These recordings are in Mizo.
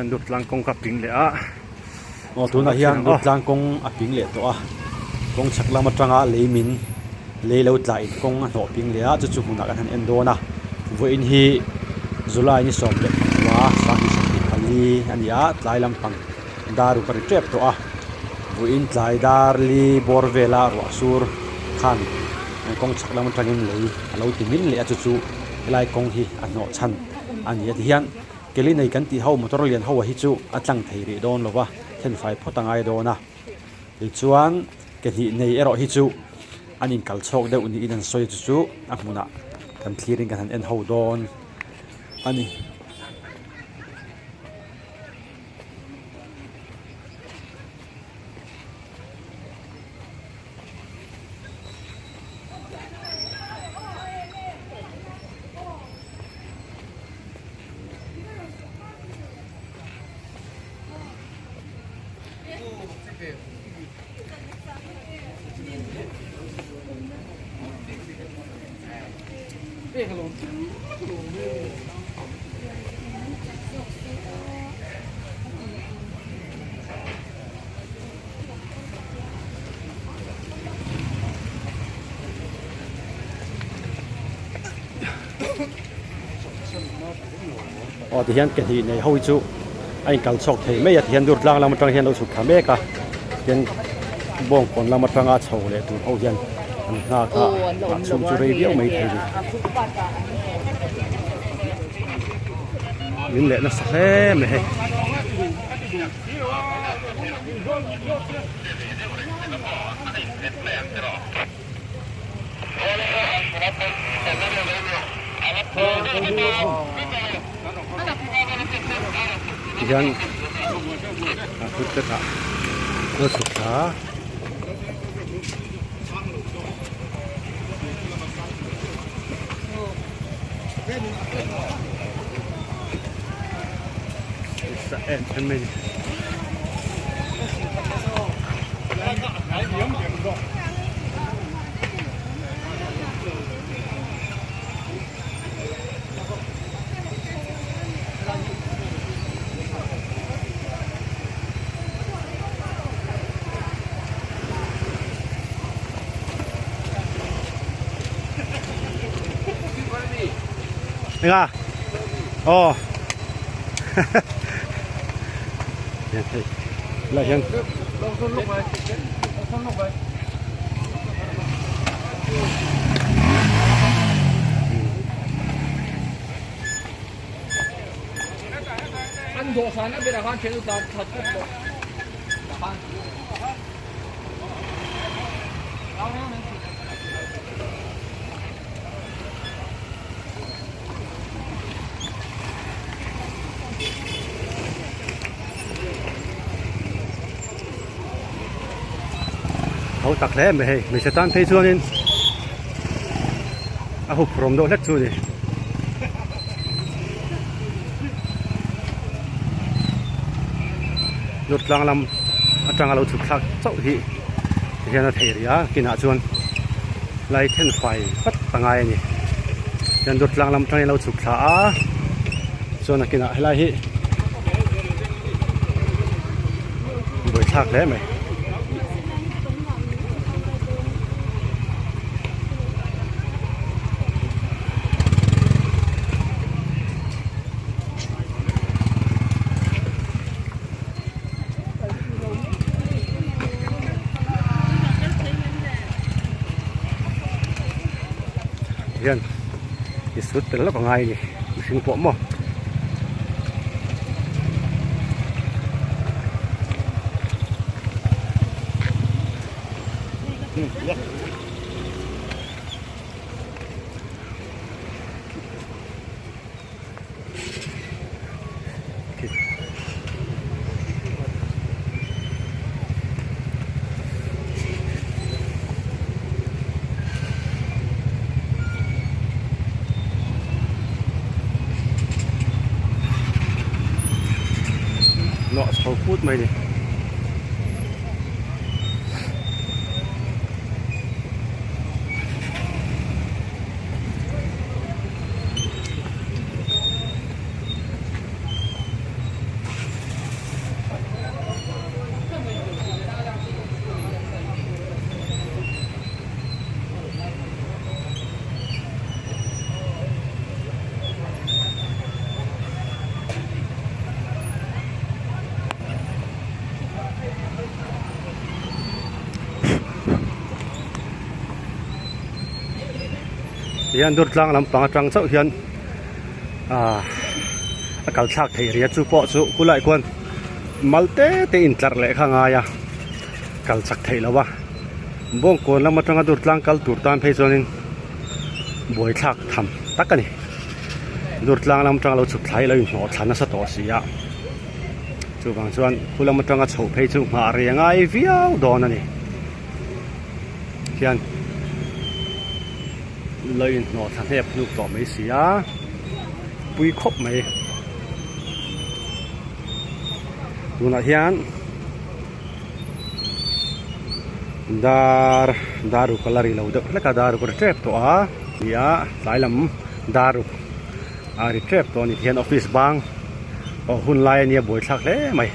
Hian Durtlang kawng ka ping leh a. Aw tunah hian Durtlang kawng a ping leh tawh a, kawng chhak lam atanga lei min lei lo tla in kawng a hnawh ping leh a, chu chu hmunah kan han en dawn a. Vawiin hi July ni 15 2024 a ni a, tlai lampang dar ruk a ri tep tawh a. Vawiin tlai dar li bawr vela ruah sur khan kawng chhak lam atangin lei a lo ti min leh a, chu chu helai kawng hi a hnawh chhan a ni a tihian. Keli nei kan tih ho motor lian ho hi chu a tlang thei rih dawn lo va, thenfai phawt a ngai dawn a. Tichuan ke hnih nei erawh hi chu an inkal chhawk deuh niin an sawi chu chu a hmunah kan thlirin kan han en ho dawn a ni. Aw tihian ke hnih nei ho hi chu a inkal chhuak thei mai a tihian Durtlang lam atang hian lo chhuk thla mek a tihian Bawngkawn lam atanga chho leh tur ho hian an nghak a ah chhung chu rei viau mai thei a ni. Min leh nasa hle mai hei. Tihian a footpath ah a chhuk thla a. Em em mai ni. Enga aw Lai hian Ho tak hle mai hei hmeichhe tan phei chuanin a hup rawm deuh hlek chu a ni. Lut tlang lam atanga lo chhuk thlak chauh hi tihian a theih rih a kinah chuan lai then fai vat a ngai a ni hian lut tlang lam atangin a lo chhuk thla a chuan a kinah helai hi buaithlak hle mai. Hian i sut tel lawk a ngai a ni mihring pawh maw. Nawh chho put mai a ni. Tihian Durtlang lampang atang chauh hian ah a kal thlak theih rih a chu pawh chu khulai khuan mal te te intlarh leh kha a ngai a kal chak theih loh a Bawngkawn lam atanga Durtlang kal tur tan phei chuanin buaithlak tham tak a ni Durtlang lam atanga lo chhuk thlai lo inhnawh thla nasa tawh si a chuvang chuan khu lam atanga chhoh phei chu nghah rei a ngai viau dawn a ni. Khian lo inhnawh thla hnep hnuk tawh mai si a pui khawp mai tunah hian dar dar ruk a la ri lo deuh hlek a dar ruk a ri tep tawh a ni a tlai lam dar ruk a ri tep tawh a ni tihian office bang aw hun lai a nia buaithlak hle mai.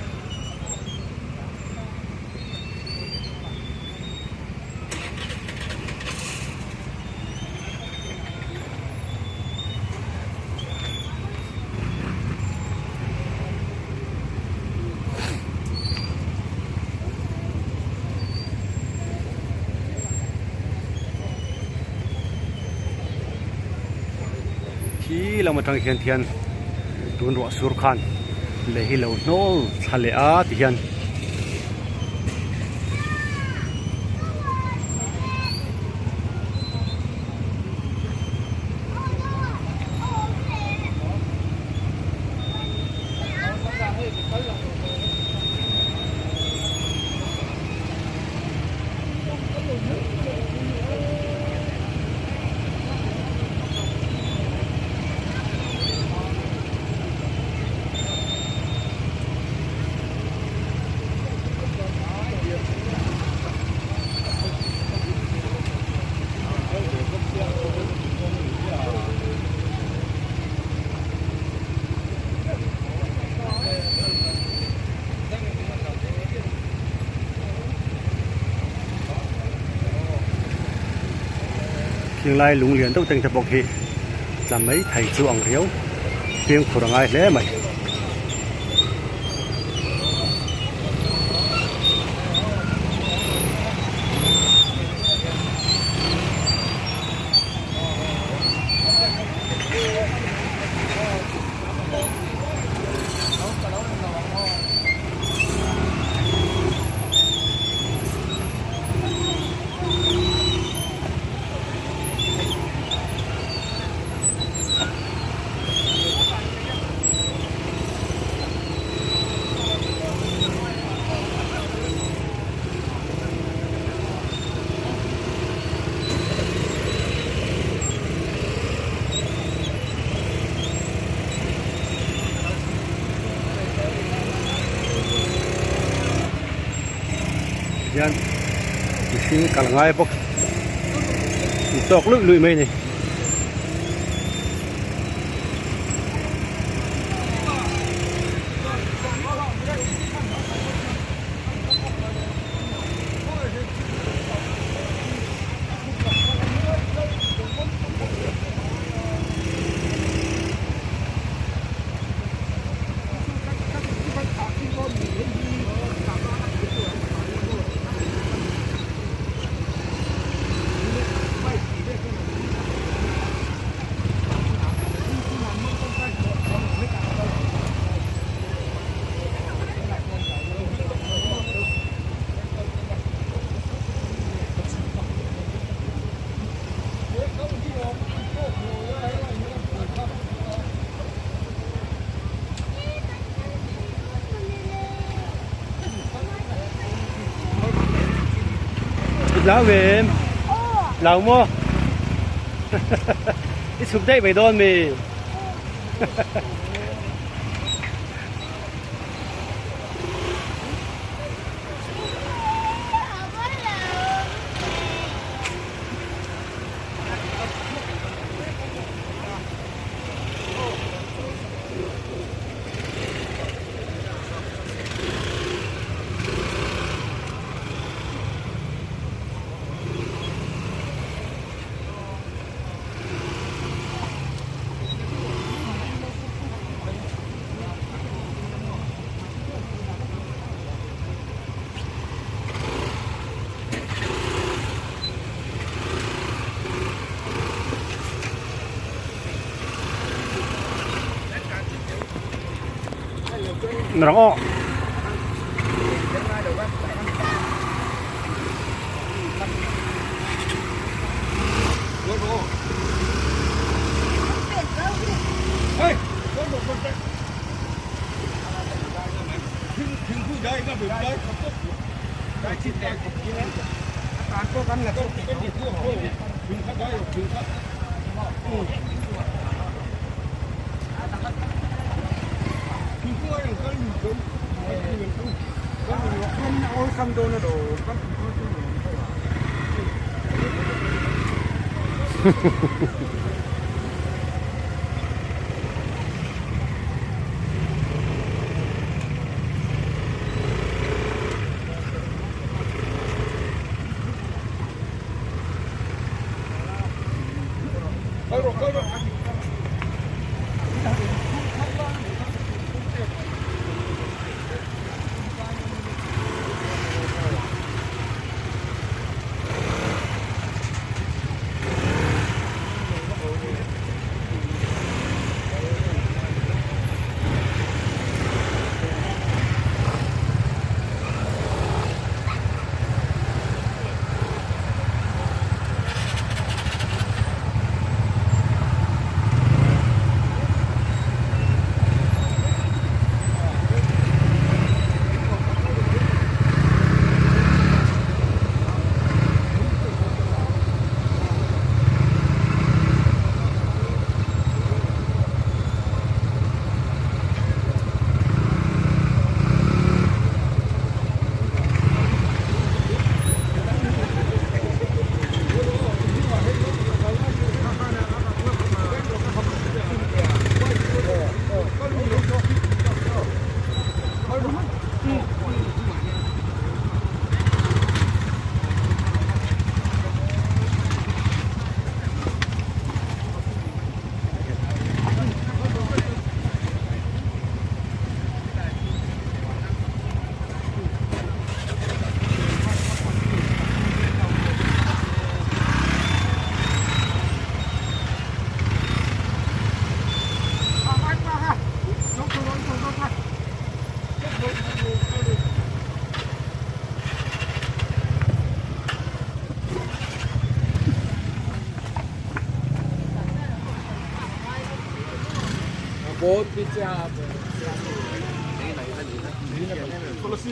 Khi lam atang hian thian tun ruah sur khan lei hi lo hnawl thla leh a ti hian. Thinglai lung lian deuh teng te bawk hi tla mai thei chu ang riau fimkhur a ngai hle mai. Hian mihring kal ngai bawk in tawk luih luih mai a ni. Lau ve em? Lau maw? I chhuk daih mai dawn mi? Rang aw.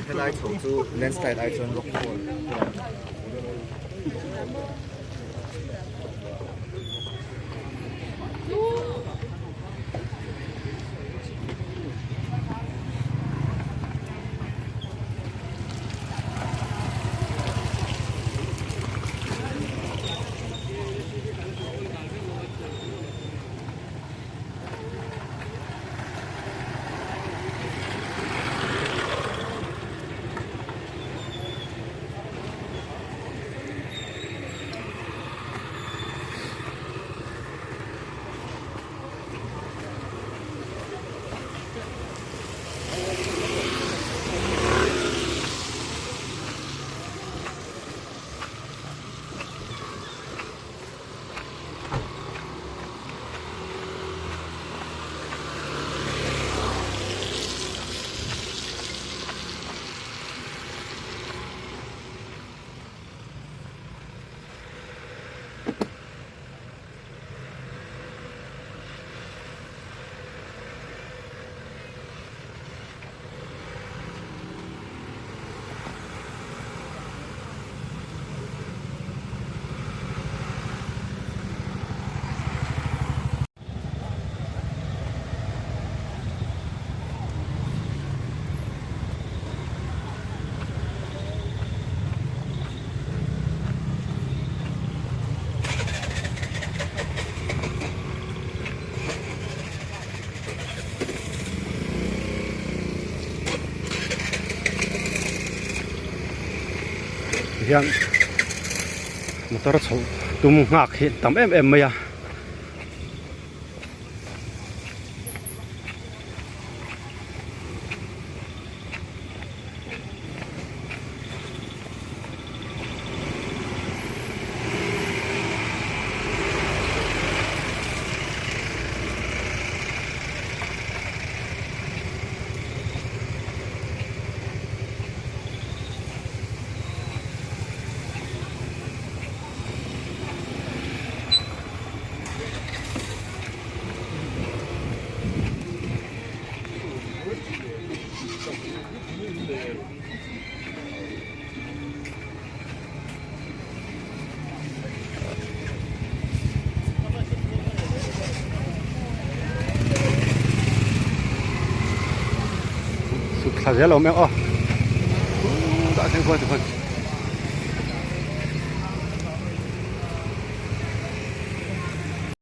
Helai chho chu landslide ai chuan rock fall hian motor chho tum nghak hi tam em em mai a. Chhuk thla zel a awm em aw. Tah thleng khuan tikhuan.